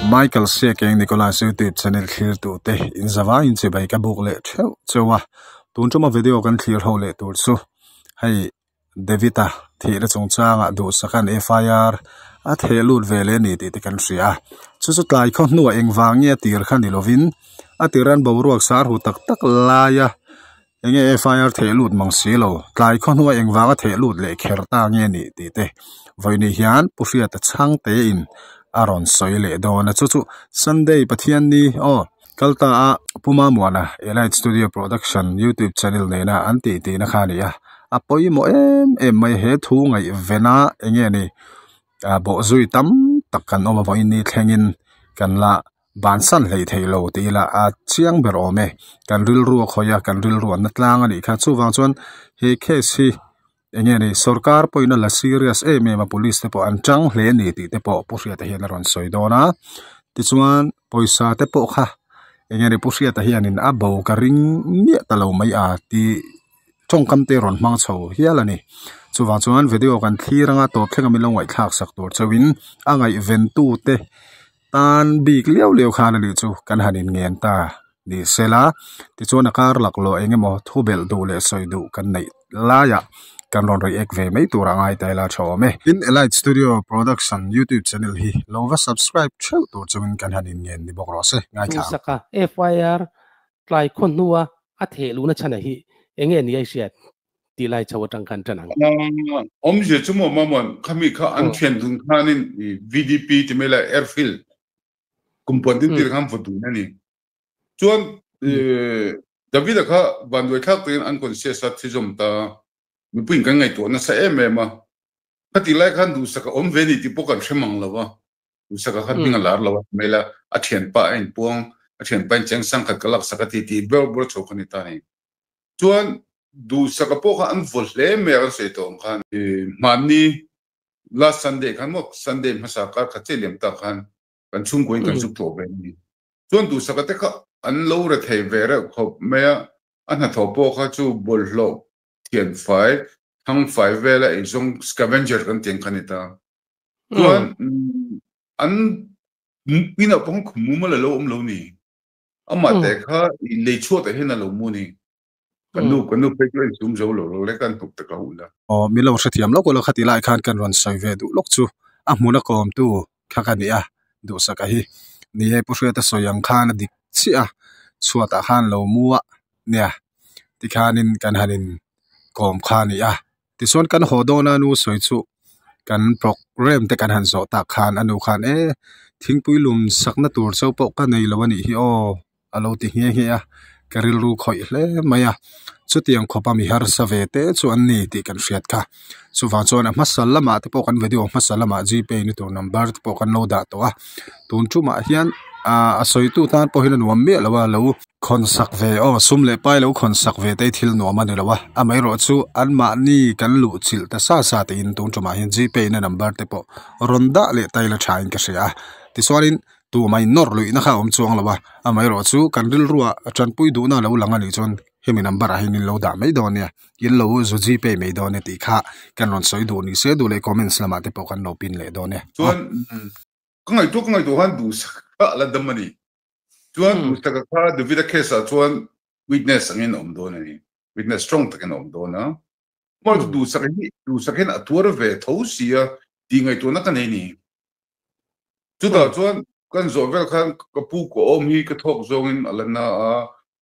Michael Siakeng Nicholas YouTube channel thlir tu te in zava in chibai ka buk leh theuh cheu a tun tuma video kan thlir ho leh tur chu hei David-a thihna chungchangah duhsakan FIR a theh lut ve leh a ni tih te kan hria a chu chu tlai khaw hnuah engvang nge a tir kha ni lovin a tir an boruak sar hu tak tak laia Enge FIR theh lut mang si lo, tlai khaw hnua engvanga theh lut leh kher ta nge nih tih te vawiin hian Pu Hriata chhangte in a rawn sawi leh dawn a, chu chu Sunday Pathianni aw kal ta a Pu Mamuana Elite Studio Production YouTube channel nena an tih tihna kha a ni a, a pawimawh em em mai he thu ngaihvena enge ni bawhzui tam tak kan awm a vawiin ni thlengin kan la Bansan hlei thei lo ti ila a chiang ber awm e. Kan rilru a khawih a, kan rilru an na tlang a nih kha. Chuvang chuan he case hi eng nge ni sorkar pawhin a la serious em em a, police te pawh an tang hle a ni tih te pawh Pu Hriata hian a rawn sawi dawn a. Tichuan pawisa te pawh kha eng nge ni Pu Hriata hianin a bo ka ring miah ta lo mai a tih tawngkam te rawn hmang chho hial a ni. Chuvang chuan video kan thlir anga tawp thleng a min lo ngaihthlak sak tur chauhin a ngaihven tute Tan bik liau liau khan a nih chu kan han inngen ta ni sela tichuan a kar laklawh eng emaw thu belh duh leh sawi duh kan neih laiah kan rawn react ve mai tur a ngai ta ila tha awm e. Tin Elite Studio Production YouTube channel hi lo va subscribe theuh tur chungin kan han inngen ni bawk rawh se. Ngaithla ang. Duhsaka FIR tlai khaw hnua a theh luhna chhan a hi enge ni a i hriat? Tih lai chho atang khan tan ang. Awmzia chu maw Mamuan, khami kha an thian dun khanin VDP ti mai la airfield kumpuan tin tir khan vaw dun a ni. Chuan David-a kha vanduai thlak takin unconscious a thi zawm ta, mipuiin kan ngaihtuah nasa em em a. Khati lai khan duhsak a awm ve ni tih pawh kan hre mang lo a. Duhsak a kha hming a lar lo a ti mai la, a thianpa a inpuang, a thianpa in cheng sangkhat ka laksak a ti tih ber ber chho kha ni ta ni. Chuan duhsaka pawh kha an vaw hle mai a kan sawi tawh ang khan. Hmanni last Sunday khan maw Sunday hmasa kar khat chiah liam tak khan kan chhungkuain kan zuk tlawh ve a ni. Chuan duhsaka te kha an lo re thei ve reuh khawp mai a, a hnathawh pawh kha chu bawlhhlawh thian fai, thang fai vela eizawng scavenger kan tih ang kha a ni ta. Chuan an inah pawh khan khum mumal a lo awm lo ni. Amah te kha i lei chhuat ah hian a lo mu ni. Kan nu kan nu phei chu a insum zo lo lo lek a an hnuk tak a ul a. Aw min lo hrethiam lawk ula khati lai khan kan rawn sawi ve duh lawk chu a hmun a kawmtu kha ka ni a duhsaka hi ni e Pu Hriata sawi ang khan a dik chiah a chhuat ah khan lo mu a nia tikhanin kan han in kawm kha a ni a Tichuan kan haw dawn a nu sawi chu kan programme te kan han zawh tak khan a nu khan e thingpui lum sakna tur chauh pawh ka nei lo a nih hi aw a lo ti nghe nghe a ka rilru khawih hle mai a chutiang khawpa mi harsa ve te chu an ni tih kan hriat kha chuvang chuan a hmasa lamah te pawh kan video hmasa lamah gpay ni tur number te pawh kan lo dah tawh a tun tumah hian ah a sawitu tan pawh hian a nuam miah lo a lo. Khawn sak ve aw, sum leh pai lo khawn sak ve te hi thil nuam a ni lo a, amaherawhchu anmahni kan luh chilh ta sa sa tiin tun tumah hian gpay na number te pawh rawn dah leh ta ila thain ka hria a, tichuanin tumah in nawr luihna kha a awm chuang lo a, amaherawhchu kan rilruah tanpui duhna a lo lang a nih chuan hemi number ah hian in lo dah mai dawn nia, in lo zu gpay mai dawn nia tih kha kan rawn sawi duh ni se duh leh comments lamah te pawh kan lo pin leh dawn e. Chuan ka ngaihtuah ka ngaihtuah khan duhsak kha a la dam a ni. Chuan duhsaka kha Davida case ah chuan witness angin a awm dawn a ni. Witness strong takin a awm dawn a. Mahse duhsaka hi duhsak hian a tuar ve tho si a tih ngaihtuahna ka nei ni. Chutah chuan kan zawh vel khan ka pu ka awm hi ka thawk zawngin a la na a,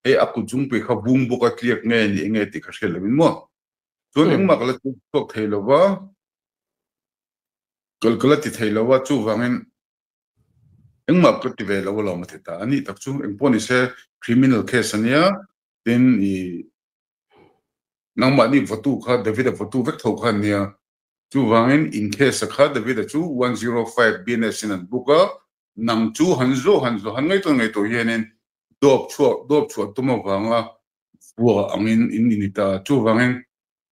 hei a kut zungpui kha vung bawk a tliak nge ni enge tih ka hriat loin maw. Chuan engmah ka la chhuak thei lo va, ka la ti thei lo va, chuvangin Engmah ka ti ve lo alawm a ti ta. A nih tak chu engpawh ni se criminal case a nia, tin i nangmahni votu kha David-a votu vek tho kha an nia. Chuvangin in case a kha David-a chu 105 BNS in an book a, nang chu han zawh han zawh han ngaihtuah ngaihtuah hianin dawp chhuah dawp chhuah tum avanga vua angin in ni ta. Chuvangin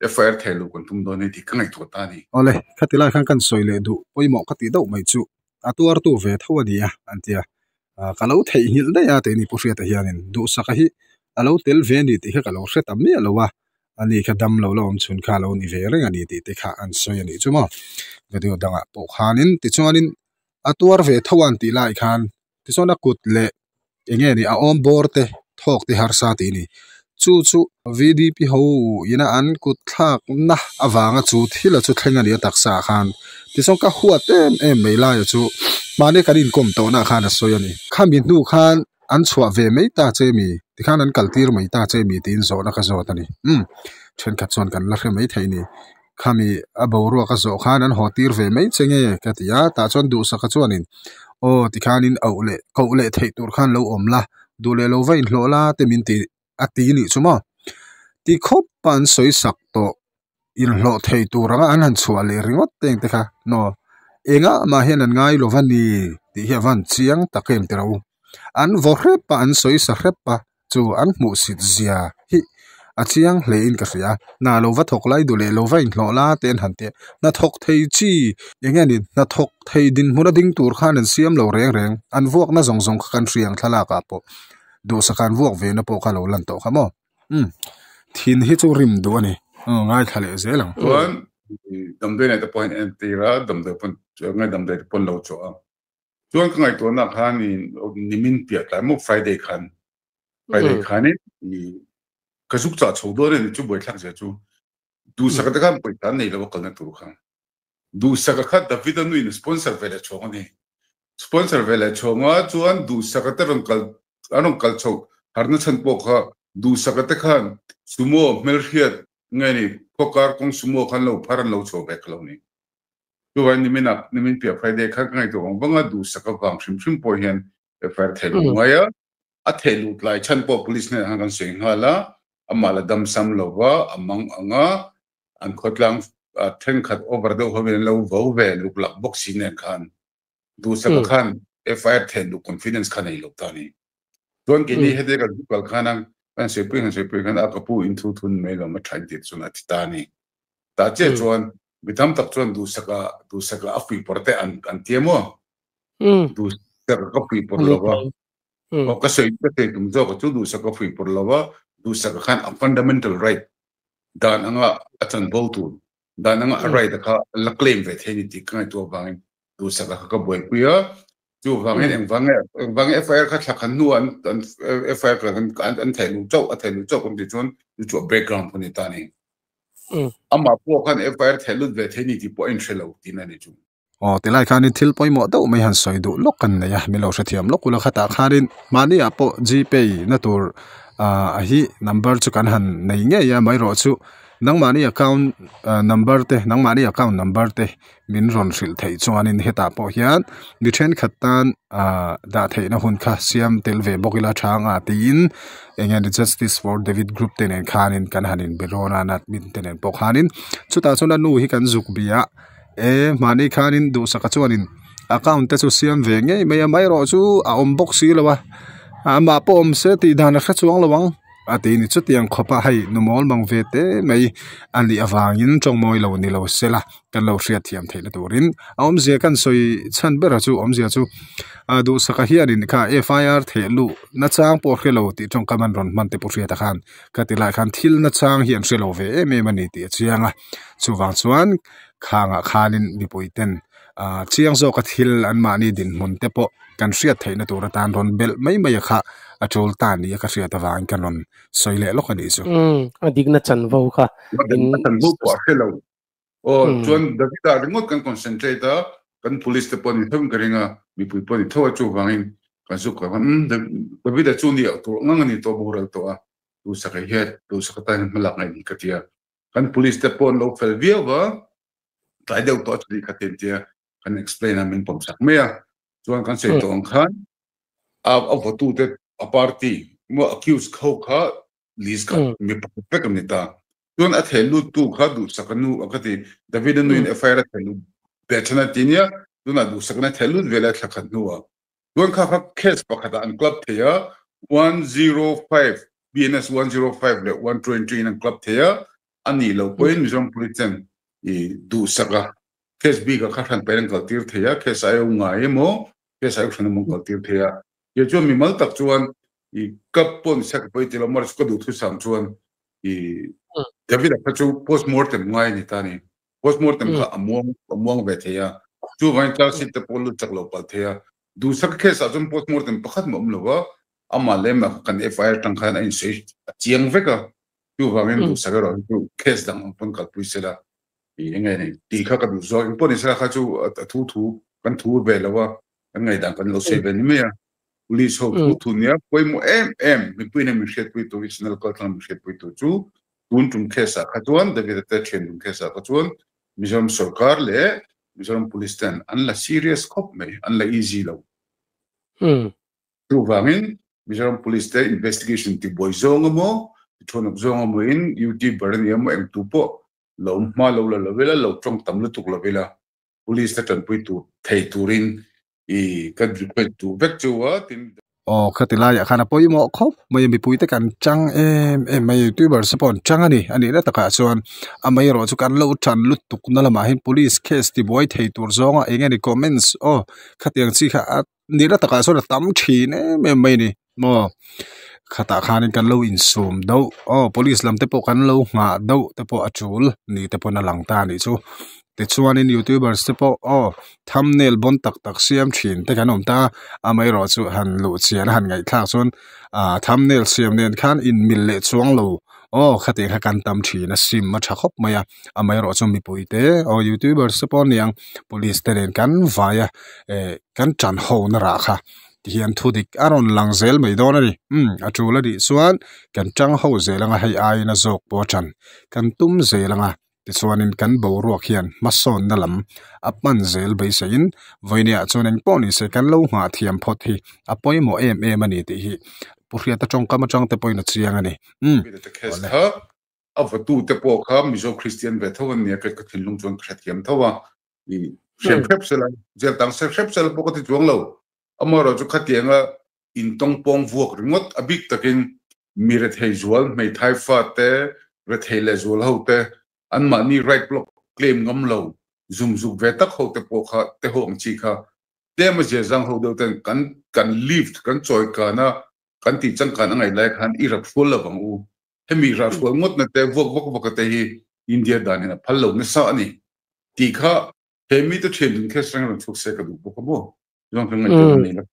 FIR thei lo kan tum dawn a ni tih ka ngaihtuah ta a ni. Awle, khati lai khan kan sawi leh duh pawimawh ka tih deuh mai chu a tuartu ve tho a ni a, an ti a. Ka lo theihnghilh daih a tih a ni Pu Hriata hianin duhsaka hi a lo tel ve a ni tih kha ka lo hre ta miah lo a, ani kha dam lo la awm chhun kha a lo ni ve reng a ni tih te kha an sawi a nih chu maw. Video dangah pawh khanin tichuanin a tuar ve tho a an tih lai khan. Tichuan a kut leh enge ni a awm bawr te thawk te harsa tih a ni. Chu chu VDP ho ina an kut thlakna avanga chu thil a chu thleng a ni a taksa ah khan. Tichuan ka huat em em mai laia chu mahni kan inkawm tawhna ah khan a sawi a ni. Khami hnu khan an chhuah ve mai ta che mi tikhan an kal tir mai ta che mi tiin zawhna ka zawt a ni. Umm thenkhat chuan kan la hre mai thei ni. Khami a boruak a zawh khan an haw tir ve mai che nge ka ti a, tah chuan duhsaka chuanin aw tikhanin auh leh koh leh theih tur khan lo awm la, duh leh lo va inhlawh la te min ti a ti nih chu maw? Ti khawp a an sawi sak tawh inhlawh thei tur anga an han chhuah leh ringawt teng te kha naw engah mah hian an ngai lo va ni tih hi a van chiang tak em tiro an vaw hrep a an sawi sa hrep a chu an hmuhsit zia hi a chiang hle in ka hria hna lo va thawk lai duh leh lo va inhlawh la te an han ti a hna thawk thei chi eng nge ni hna thawk thei dinhmun a ding tur khan an siam lo reng reng an vuakna zawng zawng kha kan hria ang thlalak ah pawh duhsak an vuak ve na pawh kha lo lan tawh kha maw umm thin hi chu rim duh a ni ngaithla leh zel ang. Chuan damdawi nei te pawh hian entir a damdawi pawn nge damdawi te pawn lo chawh a Chuan ka ngaihtuahna khan i nimin piah tlai maw Friday khan Friday khan i ka zuk chah chho dawn a ni chu buaithlak zia chu duhsaka te khan pawisa an nei lo a kalna tur kha duhsaka kha David a nuin sponsor ve leh chhawng a ni sponsor ve leh chhawng a chuan duhsaka te rawn kal an rawn kal chho harna chhan pawh kha duhsaka te khan sumo hmelhriat nge ni khawkar kawng sumo khan lo phar an lo chho ve kha lo ni. Chuvangin niminah, nimin piah Friday khan ka ngaihtuah vang vang a, duhsak avang hrim hrim pawh hian FIR theih luh ngai a, a theih luh tlai chhan pawh police hnenah khan kan sawi nghal a, amah la damsam lo va, a mang ang a, an khawtlang thenkhat over deuh hovin an lo vo ve luk lak bawk si nen khan duhsaka khan FIR theih luh confidence kha nei lo ta a ni. Chuan keini heti kan kal khan a kan sawipuii kan sawipuii khan a ka pu in thu thun mai lo ma tha in tih chuan a ti ta a ni. Tah chiah chuan mi tam tak chuan duhsaka duhsaka a fuihpawrh te an an ti emaw duhsaka ka fuihpawrh lo va aw ka sawi ka sawi tum zawk chu duhsaka fuihpawrh lo va duhsaka khan a fundamental right dan anga a chanvo tur dan anga a right kha la claim ve thei ni tih ka ngaihtuah avangin duhsaka kha ka buaipui a chuvangin engvang nge engvang nge FIR kha thla khan hnu an an FIR kha an an theih luh chauh a theih luh chauh kan tih chuan chu chu a background pawh ni ta a ni. Amah pawh khan FIR theih lut ve thei ni tih pawh a inhre lo tihna a ni chu. Aw tilai khanin thil pawimawh deuh mai han sawi duh lawk kan nei a, min lo hrethiam lawk ula khatah khanin mahni ah pawh gpay na tur ah hi number chu kan han nei ngei a amaherawh chu nangmahni account number te nangmahni account number te min rawn hrilh theih chuanin hetah pawh hian mi thenkhat tan ah dah theihna hun kha siam tel ve bawk ila tha anga tiin eng nge ni justice for David group te nen khanin kan han inbe dawn a admin te nen pawh khanin chutah chuan a nu hi kan zuk bia e mahni khanin duhsaka chuanin account te chu siam ve ngei mai a amaherawhchu a awm bawk si lo a amah pawh awm se tih dan a hre chuang lo ang. A ti ni chutiang khawp a hei nu mawl mang ve te mai a nih avangin tawngmawi lo ni lo sela kan lo hriat thiam theihna turin a awmzia kan sawi chhan ber chu awmzia chu ah duhsaka hianin kha F I R theh luh nachang pawh hre lo tih tawngkam an rawn hman te pawh hriat a khan ka ti lai khan thil nachang hi an hre lo ve em em a ni tih a chiang a chuvang chuan khangah khanin mipui ten ah chiang zawka thil an mahni dinhmun te pawh. kan hriat theihna tur atan rawn belh mai mai a kha a tul ta ni a ka hriat avangin kan rawn sawi leh lawk a nih chu. Umm a dikna chanvo kha in chanvo pawh a hre lo. Aw chuan Davida ringawt kan concentrate a kan police te pawh ni tho in ka ring a mipui pawh ni tho a chuvangin kan zuk ka umm Davida chu ni tur ngang a ni tawh boral tawh a duhsak hi hian duhsak atan hian hmalak ngaih ni ka ti a kan police te pawh an lo fel viau va tlai deuh tawh a chutih kha ti an ti a kan explain a min pawm sak mai a chuan kan sawi tawh ang khan a a votu te a party maw accused ho kha list kha mi pakhat vek an ni ta chuan a theh lut tu kha duhsak a nu a ka ti David a nuin FIR a theh lut ve than a ti nia tunah duhsakna theh lut ve leh thla khat hnuah chuan kha kha case pakhatah an club thei a 105 BNS 105 leh 120 in an club thei a a nih loh pawhin Mizoram Police ten i duhsak a Case bik ah kha hran pain an kal tir thei a, case ai ngai emaw, case ai hran emaw an kal tir thei a. Kei chuan mimal tak chuan i ka pawn sek pawh i ti lo, mahse ka duhthusam chuan i David a kha chu postmortem ngai a ni ta a ni. Postmortem kha a muang a muang ve thei a, chuvangin charge sheet te pawh lut chak lo palh thei a. Duhsak case ah chuan postmortem pakhat mah awm lo a, amah leh amah kha kan FIR atang khan a insawi a chiang vek a, chuvangin duhsak erawh hi chu case dang ang pawn kalpui sela i eng nge ni tih kha ka duh zawk. Engpawh ni sela kha chu a thu thu kan thu ve lo a, kan ngaihdan kan lo sawi ve ni mai a. Police ho thu thu nia pawimawh em em mipui nen min hriatpui tur hi channel kaltlang min hriatpui tur chu tun tum case ah kha chuan David-a te thian dun case ah kha chuan Mizoram sorkar leh Mizoram Police ten an la serious khawp mai, an la easy lo. Chuvangin Mizoram Police te investigation ti buai zawng emaw, ti thuanawp zawng emaw in YouTuber a ni emaw engtu pawh lo hma lo la lo ila, lo tawng tam lutuk lo ila, Police te tanpui tur thei turin i ka request duh vek chu a tin. Aw khati laiah khan a pawimawh khawp mai a mipuite kan chang em em mai a youtubers te pawh an chang a ni a nihna takah chuan amaherawh chu kan lo tan lutuk na lamah hian police case tibuai thei tur zawnga eng nge ni comments aw khatiang chi kha a nihna takah chuan a tam thin em em mai a ni maw khatah khanin kan lo insum deuh aw police lam te pawh kan lo nghah deuh te pawh a tul ni te pawn a lang ta a nih chu. Tichuanin youtubers te pawh aw thumbnail bawn tak tak siam thin te kan awm ta a amaherawhchu han luh chian a han ngaihthlak chuan ah thumbnail siam nen khan inmil leh chuang lo aw khatiang kha kan tam thin a sim a tha khawp mai a amaherawhchu mipui te aw youtubers te pawh aniang police te nen kan vai a eh kan tan ho na rah kha tihian thu dik a rawn lang zel mai dawn a ni umm a tul a nih chuan kan tang ho zel anga hei aiin a zawk pawh a tan kan tum zel anga. Tichuanin kan boruak hian hmasawnna lam a hman zel beiseiin vawinia chuan eng pawh ni se kan lo nghah thiam phawt hi a pawimawh em em a ni tih hi Pu Hriata tawngkam atang te pawhin a chiang a ni. Umm. Te case kha a vatu te pawh kha Mizo Kristian ve tho an nia ka thinlung chuan ka hrethiam tho a i hrem hrep sela jail tang se hrep sela pawh ka ti chuang lo amaherawh chu khatianga intawngpawng vuak ringawt a bik takin mi rethei zual hmeithai fa te rethei leh zual ho te anmahni right block claim ngam lo zum zuk ve tak ho te pawh kha te ho ang chi kha tlem a ziazang ho deuh ten kan kan lift kan chawi kan a kan tih changkan a ngaih lai khan i rap hrual lo ang u hemi rah hrual ngawt na te vuak vak vak a te hi India dan in a phal lo nasa a ni tih kha he mi te thian dun case reng rawn chhuak se ka duh bawk a maw chuan ka ngaihtuah na nei lo.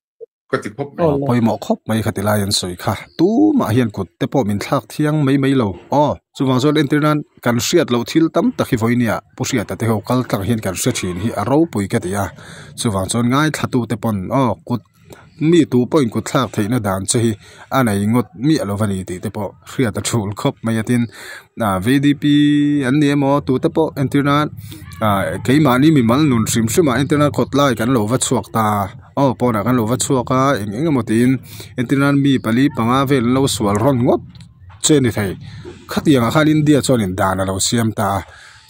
Ka ti khawp mai. Pawimawh khawp mai kha ti lai an sawi kha. Tumah hian kut te pawh min thlak thiang mai mai lo. Aw, chuvang chuan entir nan kan hriat loh thil tam tak hi vawinia Pu Hriata te ho kal tlang hian kan hre thin hi a ropui ka ti a. Chuvang chuan ngaithla tu te pawn aw kut mi tu pawhin kut thlak theihna dan che hi a nei ngawt miah lo va ni tih te pawh hriat a thul khawp mai a tin VDP an ni emaw tu te pawh entir nan keimahni mimal nun hrim hrim ah entir nan kawt lai kan lo va chhuak ta. Aw pawnah kan lo va chhuak a eng eng emaw tiin entir nan mi pali panga vel an lo sual rawn ngawt che a ni thei khatiang ah khan India chuanin dan a lo siam ta a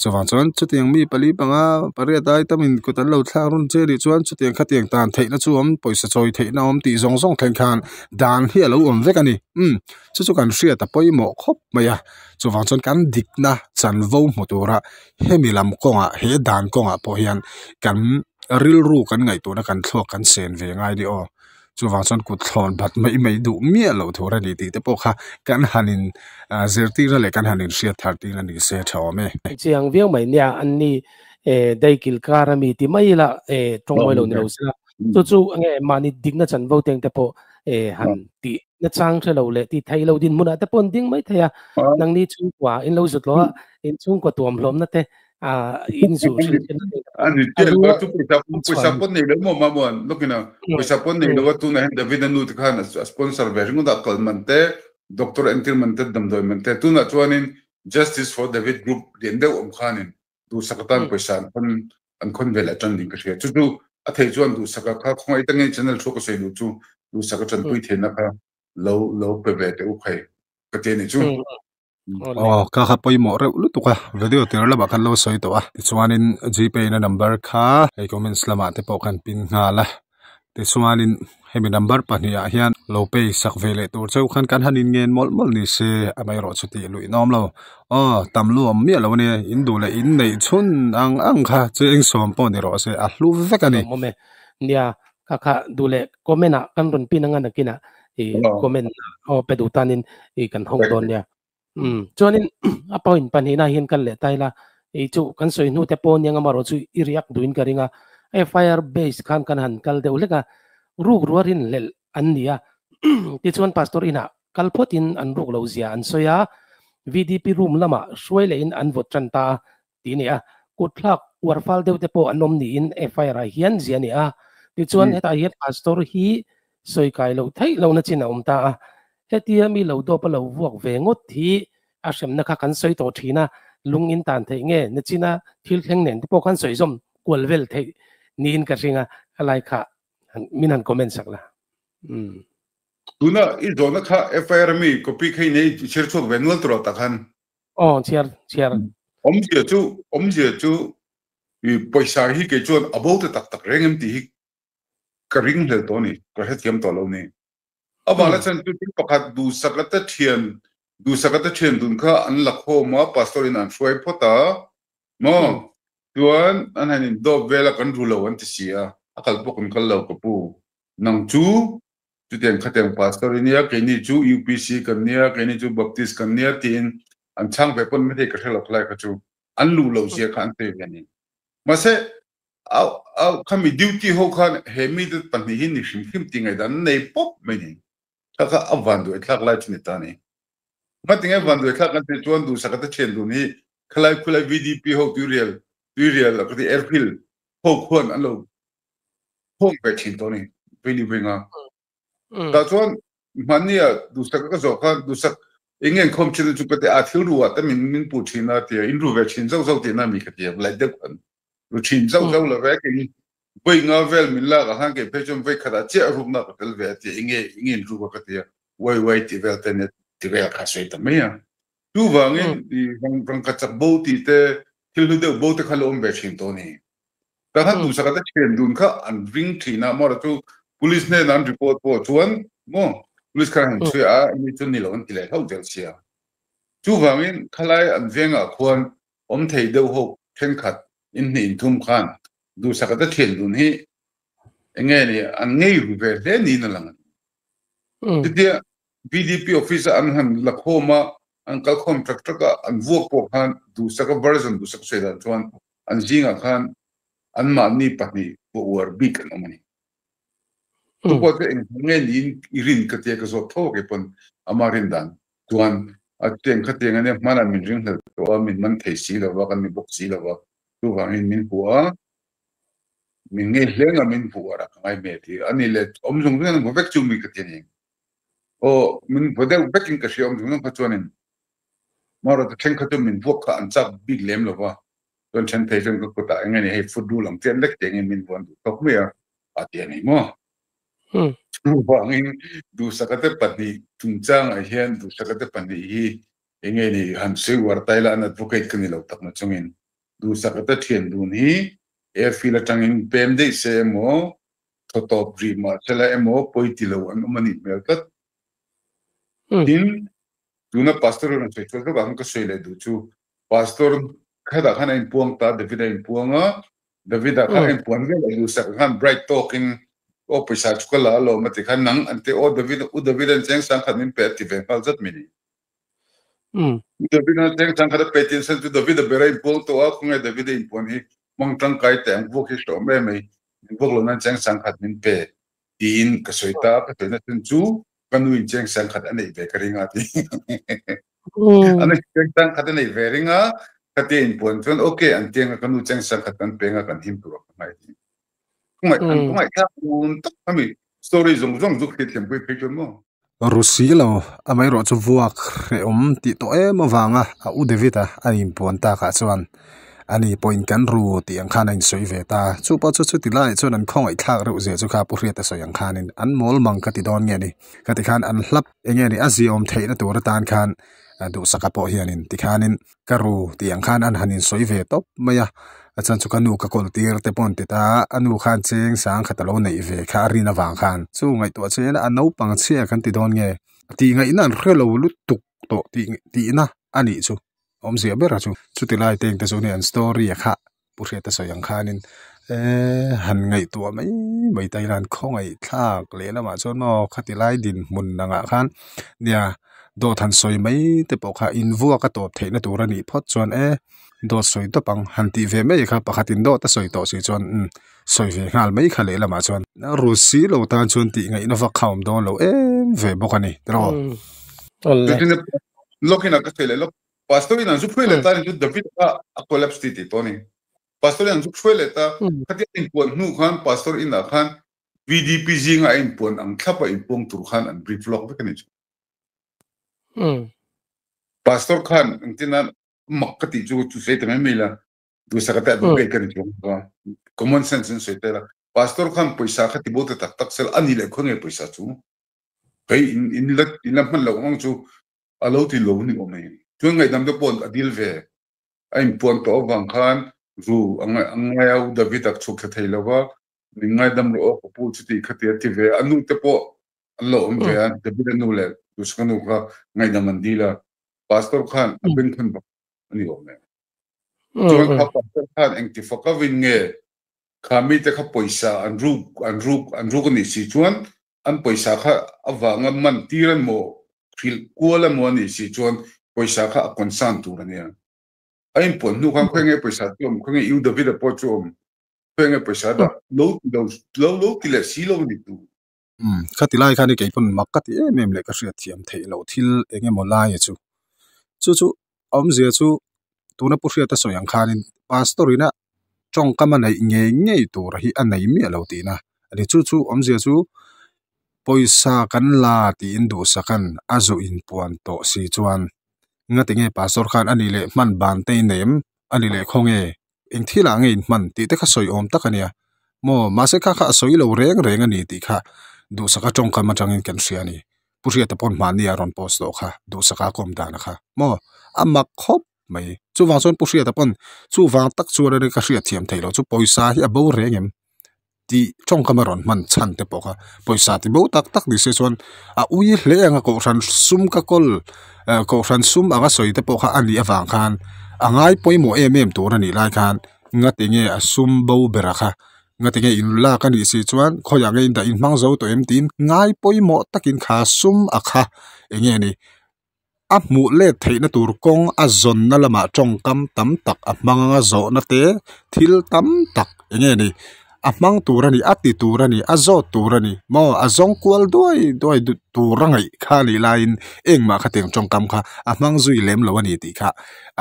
chuvang chuan chutiang mi pali panga pariat ai tamin kut an lo thlak rawn che a nih chuan chutiang khatiang tan theihna chu a awm pawisa chawi theihna a awm tih zawng zawng thleng khan dan hi a lo awm vek a ni umm chu chu kan hriat a pawimawh khawp mai a chuvang chuan kan dikna chanvo hmu tura hemi lam kawngah he dan kawngah pawh hian kan rilru kan ngaihtuahna kan thluak kan sen ve ngai ni aw chuvang chuan kut thlawn bat mai mai duh miah loh tur a ni tih te pawh kha kan han in zirtirna leh kan han in hriat thar tir a ni se tha awm e. Chiang viau mai nia an ni daikil kar a mi ti mai ila tawng mawi lo ni lo sela chu chu enge mahni dikna chanvo teng te pawh han tih na chang hre lo leh tih theih lo dinhmunah te pawh an ding mai thei a nangni chhungkua in lo zut lo a in chhungkua tuam hlawmna te in zu hrilh te ani tel ba chu pawisa pawisa pawh nei lo maw mamuan lawkina pawisa pawh nei lo a tunah hian David a nu te khan a sponsor ve ringawt a kal man te doctor entir man te damdawi man te tunah chuanin Justice for David group lian deuh awm khanin duhsak atan pawisa an khawn an khawn vel atang ding ka hria chu chu a thei chuan duhsaka kha khawngaih tangin channel thu ka sawi duh chu duhsaka tanpui theihna kha lo lo pe ve teh u khai ka ti a ni chu. Aw ka kha pawimawh reuh lutuk a video tir lamah khan lo sawi tawh a tichuanin gpay na number kha hei comments lamah te pawh khan pin nghal a tichuanin hemi number pahnih ah hian lo pay sak ve leh tur cheu khan kan han in ngen mawlh mawlh ni se amaherawh chu tih luih nawm lo aw tam lu awm miah lo a nia in duh leh in neih chhun ang ang kha chu eng sawm pawh ni rawh se a hlu vek a ni. Awm e nia kha kha duh leh comment ah kan rawn pin anga nakinah i comment aw pe duh tanin i kan hawng dawn nia um chuanin a point pahnihna hian kan leh tai la i chu kan sawi hnu te pawh nia nga marawh chu i riak duhin ka ring a FIR base khan kan han kal deuh hlek a. Ruk rua rinhlelh an ni a, tichuan Pastor inah kal phawtin an ruk lo zia an sawi a, VDP room lamah hruai lehin an vawt tan ta a ti a ni a, kutthlak uar fal deuh te pawh an awm niin FIR ah hian zia a ni a, tichuan hetah hian Pastor hi sawi kai loh theih lohna chin a awm ta a, hetia mi lo dawp a lo vuak ve ngawt hi a hremna kha kan sawi tawh thin a, lung in tan theih nge nachina thil thleng nen te pawh khan sawi zawm kual vel theih niin ka hring a, a lai kha min han comment sak la. Umm. Tuna i zawhna kha FIR ami copy kha i nei chhiar chhuak ve nual tawh tak han. Aw chhiar chhiar. Awmzia chu awmzia chu i pawisa hi kei chuan a bo ta tak tak reng em tih hi ka ring hlel tawh a ni, ka hrethiam tawh lo ni. Amah la chan chu thil pakhat duhsak a ta thian duhsak a ta thian dun kha an la khawm a pastor in an hruai phawt a maw chuan an han in dawp vel a kan ru lo an ti si a a kal pawh kan kal lo ka pu nang chu chutiang khatiang pastor i nia keini chu UPC kan nia keini chu Baptist kan nia tiin an chhang ve pawn maithei ka hre lo khalai kha chu an luh loh zia kha an sawi ve a ni mahse Khami duty ho khan he mite pahnih hi ni hrim hrim tih ngaihdan an nei pawp mai ni. Kha kha a vanduai thlak lai chu ni ta ni. Ngatinge vanduai thlak kan tih chuan duhsak ata thian dun hi khalai khulai VDP ho tuirial tuirial ka ti airfield ho khuan an lo khawm ve thin tawh ni vei vei nga. Tah chuan hmanni ah duhsak ka zawh khan duhsak eng nge khawm thin chu ka ti a thil ru ah te min min puh thin a tia in ru ve thin zauh zauh tihna mi ka ti a lai deuh khan ru thin zauh zauh lo ve kei voi nga vel min lak ah khan kei phei chuan voi khat ah chiah rukna ka tel ve a tia eng nge eng nge in ruk a ka ti a wai wai tih vel te nia ti vel kha sawi ta mai a chuvangin rangkachak bo tih te thil hlu deuh bo te kha lo awm ve thin tawh a ni. Ka khan duhsak a te thian dun kha an ring thin a maw chu police hnenah an report pawh chuan maw police khan an chhui a ini chu ni lo an ti leh hlauh zel sia. Chuvangin khalai an vengah khuan awm thei deuh ho thenkhat in hnih in thum khan duhsak a te thian dun hi enge ni an ngei ru ve hle niin a lang a ni. Chutia VDP office a an han la khawm a an kal khawm tak tak a an vuak pawh khan duhsak a version duhsak sawi dan chuan an zingah khan anmahni pahnih pawh uar bik an awm a ni. Chu pawh chu eng nge niin i rin ka tia ka zawt tho a keipawn ama rin dan chuan a chutiang khatiang ania hmanah min ringhlel tawh a, min man thei si lo va, kan ni bawk si lo va, chuvangin min hmu a, min ngei hleng a min hmu uar a ka ngai hmel ti a ni le awm zung zung an hmu vek chu mi ka ti a ni. Aw min hmu deuh vekin ka hria awm zung zung kha chuanin Marawhte thenkhat chu min vuak kha an chak bik lem lo va, chuan then phei chuan ka kutah eng nge ni hei foot rule ang chian lek tih engin min vuan duh tawk mai a, a ti a ni maw? Chuvangin Duhsaka te pahnih chungchangah hian Duhsaka te pahnih hi eng nge ni han sawi uar ta ila an advocate ka ni lo tak na chungin Duhsaka te thian dun hi airfield atangin pem daih se emaw thaw tawp rih mah sela emaw pawi ti lo an awm a nih hmel tlat. Tin, Tuna pastor rawn sawi chhuak zawkah khan ka sawi leh duh chu pastor khatah khan a inpuang ta David a inpuang a David-a khan a inpuan vel a duhsak khan bright tawkin aw pawisa chu ka la alawm a ti khan nang an ti aw David u David an cheng sang khat min pe a ti ve nghal zat mai ni. U David an cheng sang khat a pe tin san chu David a ber a inpuang tawh a khawnge David a inpuan hi hmang tangkai teh ang vuak hi hrehawm em mai min vuak lo nan cheng sang khat min pe tiin ka sawi ta ka sawina chhan chu ka nu in cheng sang khat a neih ve ka ring a ti. A nu cheng sang khat a neih ve ring a, ka tia in puan chuan okay an tiang a ka nu cheng sang khat kan peng a kan him tur a ka ngai ti. Khawngait an khawngaih thlak un tak ami story zawng zawng zuk hriat thiam pui phei chuan maw. Rusi lo amaherawh chu vuak hrehawm tih tawh em avanga a u David a a inpuan takah chuan Ani pawhin kan ru tih ang khan a insawi ve ta. Chu pawh chu chuti laiah chuan an khawngaih thlak reuh zia chu kha Pu Hriata sawi ang khanin an mawl mang ka ti dawn nge ni. Ka ti khan an hlap eng nge ni a ziaawm theihna tur atan khan duhsaka pawh hianin ti khanin ka ru tih ang khan an han insawi ve tawp mai a. A chuan chu ka nu ka kawl tir te pawh an ti ta a, a nu khan cheng sang khat a lo neih ve kha a rin avang khan chu ngaihtuah chian a naupang chhia kan ti dawn nge tih ngaihna an hre lo lutuk tawh tih tihna a nih chu. Awmzia ber a chu chuti lai te engte chu nia an story a kha Pu Hriata sawi ang khanin eee han ngaihtuah mai mai ta ila an khawngaih thlak leh lamah chuan maw khati lai dinhmun angah khan nia dawt han sawi mai te pawh kha invuak a tawp theihna tur a nih phawt chuan e. Dawt sawi tawp ang han tih ve mai kha pakhatin dawt a sawi tawh si chuan umm sawi ve nghal mai kha lehlamah chuan ru si lo tan chuan tih ngaihna vak kha a awm dawn lo em ve bawk a ni tiraw. Lawkin a ka sawi leh lawk Pastor in an zu hruai leh ta ni chu David kha a collapse ti tih tawh a ni. Pastor in an zu hruai leh ta khatia inpuan hnu khan Pastor inah khan VDP zinga a inpuan ang thlapa inpuang tur khan an brief lawk vek a ni chu. Pastor khan engtin a mak ka tih chu chu sawi ta mai mai la duhsak ate advocate ka ni chuang lo a common sense in sawi ta ila pastor khan pawisa kha ti bo ta tak tak sel ani leh khaw nge pawisa chu hei in in la in la hman loh ang chu a lo ti lo ni awm e chuan ngaihdam te pawh a dil ve a inpuan tawh avang khan ru a ngai a u David a chhuk thla thei lo va min ngaidam rawh aw ka pu chuti khati a ti ve a nu te pawh an lo awm ve a David a nu leh duhsak a nu kha ngaihdam an dil a Pastor khan a bengkhawn bak a ni awm e. Chuan kha pastor khan engti fak a vin nge kha mite kha pawisa an ruk an ruk an ruk a nih si chuan an pawisa kha avanga man tir an maw hrilh kual emaw a nih si chuan pawisa kha a concern tur a nia. A inpuan hnu khan khawi nge pawisa chu awm khawi nge U David-a pawh chu awm khawi nge pawisa dah lo ti lo lo lo ti leh si lo a ni tu. Umm, khati lai khan i kei pawn mak ka ti em em leh ka hriat thiam theih loh thil eng emaw lai chu. Chu chu awmzia chu tuna pu hriata sawi ang khanin pastor ina tawngkam a neih ngei ngei tur hi a nei miah lo tihna a ni. Chu chu awmzia chu pawisa kan la tiin duhsakan a zu inpuan tawh si chuan ngati nge pastor khan a nih leh hman ban te i nei em a nih leh khawnge eng thil ah nge in hman tih te kha sawi awm tak a nia maw mahse kha kha a sawi lo reng reng a ni tih kha duhsaka tawngkam atangin kan hria a ni Pu Hriata pawn hmahni a rawn post tawh kha duhsaka kawm dan a kha maw a mak khawp mai chuvang chuan Pu Hriata pawn chuvang tak chuan a ka hriat thiam theih loh chu pawisa hi a bo reng em tih tawngkam a rawn hman chhan te pawh kha pawisa ti bo tak tak ni se chuan a ui hle ang a kohhran sum ka kawl eh kohhran sum anga sawi te pawh kha a nih avang khan a ngai pawimawh em em tur a nih lai khan ngati nge a sum bo ber a kha ngati nge in lak a nih si chuan khawiah nge in dah in hmang zo tawh em tiin ngai pawimawh takin kha sum a kha eng nge ni. A hmuh let theihna tur kawng a zawnna lamah tawngkam tam tak a hmang anga zawhna te thil tam tak eng nge ni a hmang tur a ni a ti tur a ni a zawt tur a ni maw a zawng kual duai duai tur a ngaih kha a nih laiin engmah khatiang tawngkam kha a hmang zui lem lo a ni tih kha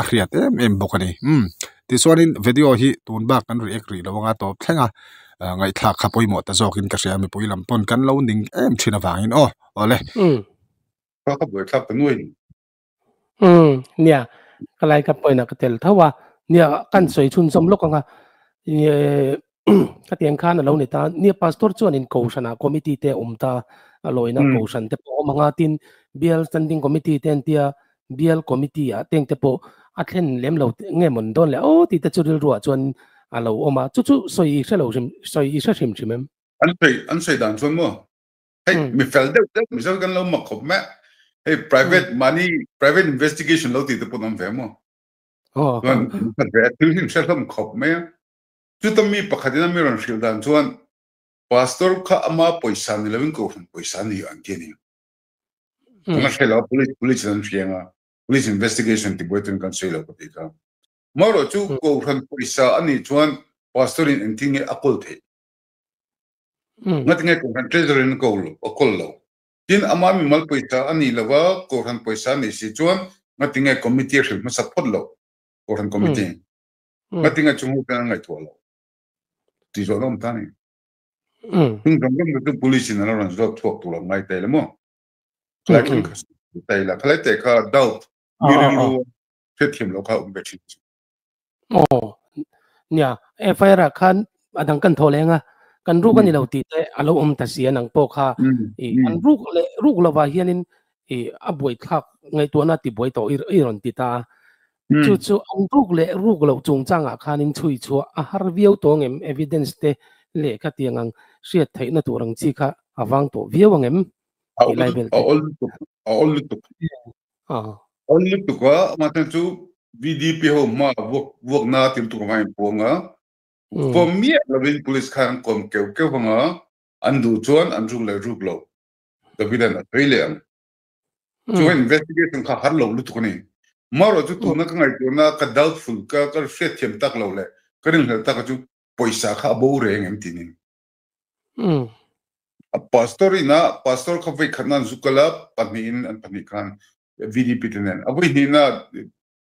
a hriat em em bawk a ni umm tichuanin video hi tun bak kan react rih lo anga tawp thleng a ngaihthlak kha pawimawh ta zawkin ka hria mipui lam pawn kan lo ning em thin avangin aw awle. Ka ka buai thlak ta nuai ni. Umm nia ka lai ka point ah ka tel tho a nia kan sawi chhun zawm lawk anga ka tiang khan alo ni ta nia pastor chuan in kohhran ah committee te awm ta a lawina kohhran te pawh awm anga tin bial standing committee te an tia bial committee ah teng te pawh a thlen lem lo nge mawn dawn le aw tih te chu rilru ah chuan alo awm a chu chu sawi i hre lo hrim sawi i hre hrim hrim em. An sawi an sawi dan chuan maw Hei mi fel deuh deuh mizo kan lo mak khawp mai hei private money private investigation lo ti te pawh an awm ve maw chuan khat ve thil hi hre hlawm khawp mai a chuta mi pakhat in a mi rawn hrilh dan chuan pastor kha ama pawisa ni lovin kohhran pawisa ni an ti a ni kan la hre lo police police an hria anga police investigation ti buai chuan kan sawi lo ka ti kha marawh chu kohhran pawisa a nih chuan pastor in engtin nge a kawl theih Ngatinge Kohhran Treasury in ko lo, a kawl lo. Tin, amah mimal pawisa a nih lova Kohhran pawisa a nih si chuan ngatinge Committee a hrilh hmasa phawt lo, Kohhran Committee. Ngatinge chung ho ten an ngaihtuah lo tih zawhna awm ta a ni. Chung zawng zawng te chu Police in an lo rawn zawt chhuak tur ang ngai ta ila maw? Khalai thleng kha ta ila, khalai teh kha doubt, mi rilru hriatthiam loh kha a awm ve thin chu. Aw nia FIR ah khan a dang kan thaw leng a kan ruk a ni lo tih te a lo awm ta si a nang pawh kha i an ruk leh ruk lovah hianin i a buaithlak ngaihtuahna ti buai tawh i rawn ti ta a chu chu an ruk leh ruk loh chungchangah khanin chhui chhuah a har viau tawh ang em evidence te leh khatiang ang hriat theihna tur ang chi kha a vang tawh viau ang em tih lai vel te. A awl lutuk a awl lutuk. Awl lutuk a mahse chu VDP ho hma vuak vuakna til tuk anga in puang a form miah lovin police khan an kawm keuh keuh anga an duh chuan an ruk leh ruk lo David an a sawi leh ang. Chuan investigation kha har lo lutuk a ni. Maro chu tuna ka ngaihtuahna ka doubtful ka ka hriatthiam tak lo leh ka ringhlelh tak chu pawisa kha a bo reng em tih ni. A pastor ina pastor kha voi khat nan zu kal a pahnihin an pahnih khan VDP te nen a voi hnihna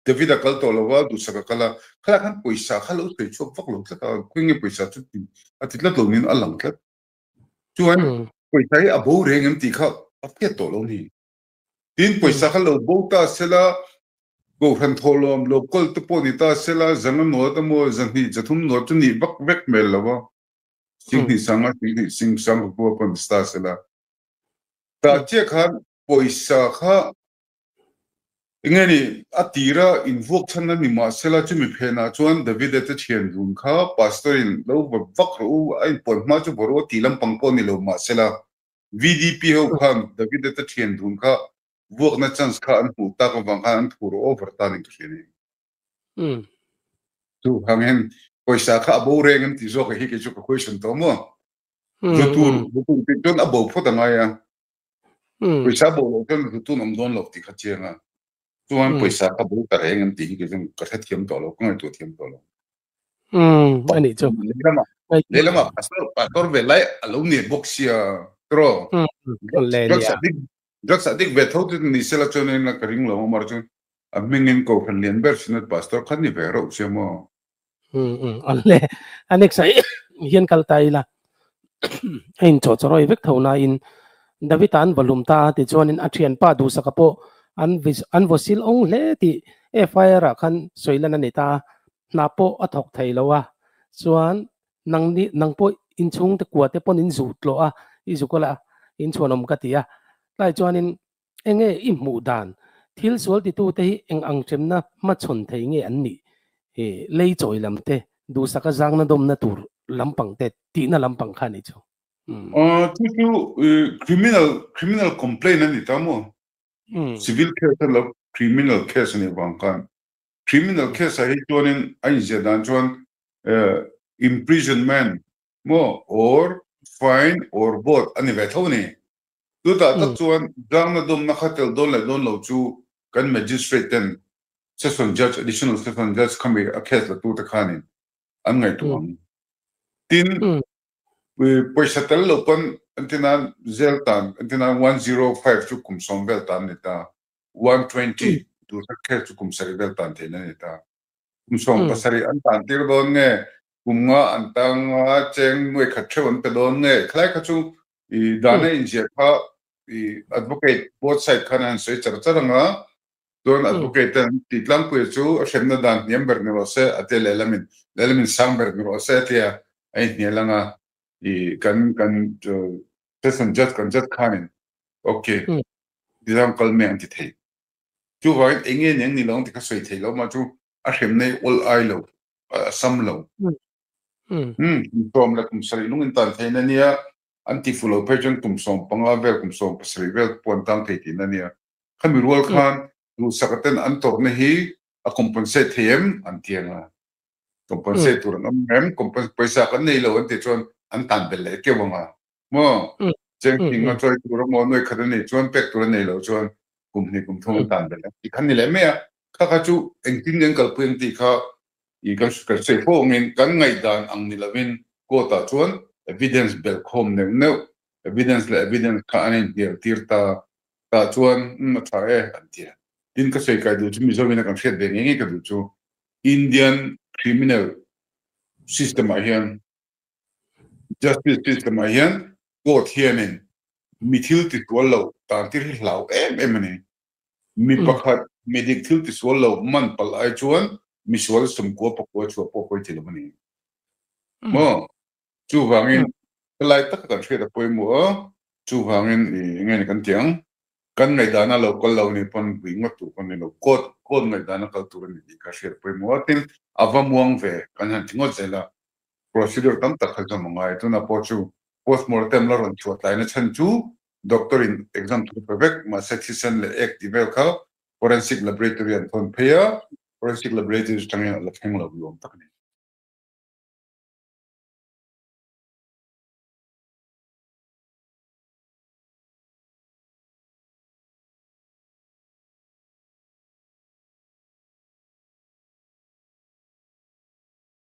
David a kal tawh lo a duhsak a kal a khalai khan pawisa kha lo sawi chhuak vak lo tlat a khawi nge pawisa chu ti a ti tlat lo niin a lang tlat. Chuan pawisa hi a bo reng em tih kha a hriat tawh lo ni. Tin pawisa kha lo bo ta sela Kohhran thawhlawm lo kawl te pawh ni ta sela zanga nawt emaw zahnih zathum nawt chu nih vak vek hmel lo a. Singhnih sanga singhnih sing sang pakua pawh ni ta sela. Tah chiah khan pawisa kha enge ni a tira invuak chhan a ni mah sela chumi phenah chuan Davida te thian dun kha pastor in lo va vak rawh u a inpuan hma chu vaw rawh u tih lampang pawh ni lo mah sela VDP ho khan Davida te thian dun kha vuakna chance kha an hmuh tak avang khan an phur over ta ning ka hria ni. Chu hangin pawisa kha a bo reng an tih zawk hi kei chu ka question tawh maw. Zutur zutur tih chuan a bo phawt a ngai a. Pawisa bo loh chuan zutun awm dawn lo tih kha chiang a. Chuan pawisa kha bo ta reng an tih hi kei chuan ka hrethiam tawh lo, ka ngaihtuah thiam tawh lo. Ani chu. Lehlamah pastor pastor ve lai a lo ni bawk sia tiraw. Drugs addict drugs addict ve tho chu ni sela chuan in ka ring lo amar chu a hmingin kohhran lian ber synod pastor kha ni ve reuh sia maw. Awle a next ah hian kal ta ila a in chawh chawrawi vek tho na in David an va lum ta tichuanin a thianpa duhsaka pawh an an vaw sil awng hle tih FIR ah khan sawi lan a ni ta a. Hna pawh a thawk thei lo a, chuan nang ni nang pawh inchhung te kua te pawn in zuh tlawh a, i zuk a la in chhuanawm ka ti a. Tlai chuanin enge i hmuh dan, thil sual titu te hi eng ang hremna hmachhawn thei nge an nih? He lei chawi lam te, duhsaka zangna dawmna tur lampang te tihna lampang kha a nih chu. Chu chu criminal criminal complaint a ni ta maw? Civil case a lo criminal case a nih vang khan Criminal case ah hi chuanin a inziah dan chuan imprisonment maw or fine or both a ni ve tho a ni. Chutah tak chuan zangna dawmna kha tel dawn leh dawn lo chu kan magistrate ten session judge, additional session judge khami a case la tute khanin an ngaihtuah ang. Tin, pawisa tel lo pawn entirnan jail tan entirnan 105 chu kum 10 vel tan a ni ta. 120 duhsak kher chu kum sarih vel tan theihna a ni ta. Kum 70 an tan tir dawn nge, kum nga an tang a, cheng nuai khat theuh an pe dawn nge, khalai kha chu i dana inziah kha i advocate both side khan an sawi char char ang a, chuan advocate ten an tih tlangpui chu a hremna dan hniam ber ni rawh se a tia lehlamin lehlamin sang ber ni rawh se a tia a inhnial ang a, i kan kan session judge kan judge khanin okay Dizang kal mek an ti thei. Chuvangin eng nge eng ni lo ang ti kha sawi thei lo mah chu a hrem nei awl ai lo, a sam lo. Kum 10 leh kum 7 lung in tan thein a nia, an ti fu lo phei chuan kum 15 vel, kum 17 vel pawh an tang thei tihna a nia. Khami rual khan duhsaka ten an tawrhna hi a compensate thei em an ti ang a. Compensate tur an awm em, pawisa kan nei lo an tih chuan an tan belh leh keuh ang a. Maw? Cheng thing a chawi tur emaw nuai khat a neih chuan pek tur a nei loh chuan kum hnih kum thum an tan belh a. Ti khan ni leh mai a. Kha kha chu engtin nge an kalpui ang tih kha i kan kan sawi fo angin kan ngaihdan ang ni lovin court ah chuan evidence belh khawm neuh neuh, evidence leh evidence kha an inhnial tir ta tah chuan umm a tha e an ti a. Tin ka sawi kai duh chu Mizoin a kan hriat ve ngei ngei ka duh chu Indian criminal system ah hian Justice system ah hian court hianin mi thil tisual lo tan tir hi hlau em em a ni. Mi pakhat mi dik thil tisual lo man palh ai chuan misual sumkua pakua chhuah pawh pawi thei lo a ni. Maw? Chuvangin helai taka kan hriat a pawimawh a, chuvangin eng nge ni kan tih ang? Kan ngaihdana lo kal lo ni pawn vui ngawt tur pawn ni lo, court court ngaihdana kal tur a ni tih kha hriat a pawimawh a, tin a va muang ve kan han ti ngawt zel a, procedure tam tak kha zawm a ngai. Tunah pawh chu postmortem la rawn chhuah tlaina chhan chu doctor in exam thu pe vek mahse thisen leh ek tih vel kha forensic laboratory an thawn phei a, forensic laboratory atangin a la thleng lo luam tak a ni.